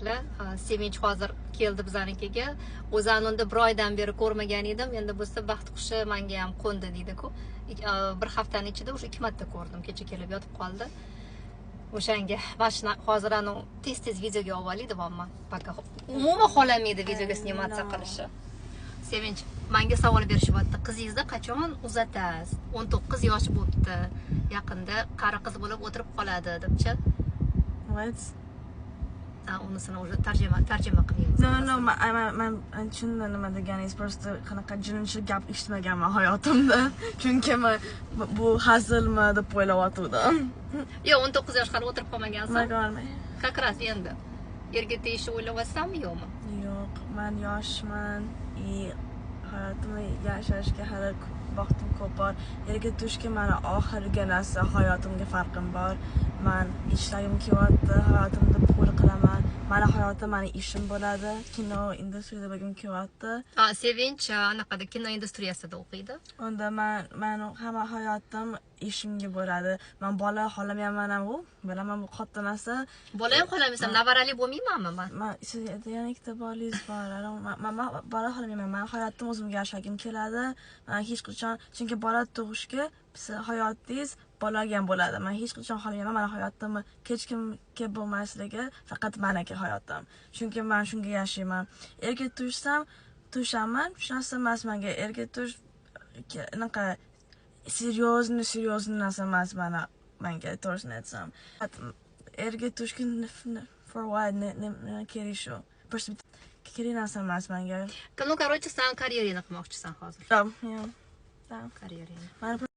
O'rtoqlar, Sevinch hozir keldi bizanikiga. O'zani unda bir oydan beri ko'rmagan edim. Endi bo'lsa baxt qushi menga ham qo'ndi deydi-ku. Bir haftani ichida уже ikki marta ko'rdim. Kecha kelib yotib qoldi. O'shanga mana hozir anavi tez tez videoga olib olay deyapman. Пока umuman xohlamaydi videoga сниматься No. qilishni. Sevinch, menga savol berishyapti. Qizingizni qachon uzatasiz? 19 yosh bo'libdi. Yaqinda qari qiz bo'lib o'tirib qoladi debchi. What? Ha, unisini уже tarjima qilmaymiz. No, man tushundim nima deganingiz. Просто qanaqa jirinchi gap eshitmaganman hayotimda. Chunki man bu hazilmi deb o'ylayotgandim. Yo'q, 19 yosh, hali o'tirib qolmagansan. Magarmi? Как раз endi. Erga tegishni o'ylayapsanmi, yo'qmi? Yo'q, man yoshman и hayotimni yashashga hali vaqtim ko'p bor. Erga tegishga mani oxirgi narsa, hayotimga farqim bor. Man ishlagim kelyapti, hayotimda pul qilaman. Mani hayotim mani ishim bo'ladi. Kino industriyada bo'lgim kelyapti. Ha, Sevinch anaqada, kino industriyasida o'qiydi. Unda man hamma hayotim ishimga bo'ladi. Man bola xohlamayapman ham, u bilaman, bu katta narsa. Bola ham xohlamaysan, navarali bo'lmaymanmi man? Man, siz yana ikkita bolangiz bor. Man bola xohlamayman. Man hayotim o'zimga yashagim keladi. Man hech qachon, chunki bola tug'ishga siz hayotingiz bolaga ham bo'ladi. Man hech qachon xohlamayman mani hayotimni hech kimga bo'lmasligi, faqat maniki hayotim. Chunki man shunga yashayman. Erga tushsam, tushaman, shu narsa emas menga. Erga tush anaqa серьезный, серьезный narsa emas menga, to'g'risini aytsam. Erga tushga for what? Ne kerak shu? Просто kerak narsa emas menga. Ну, короче, san karyeringni qilmoqchisan hozir. Yeah. Karyeringni. Mani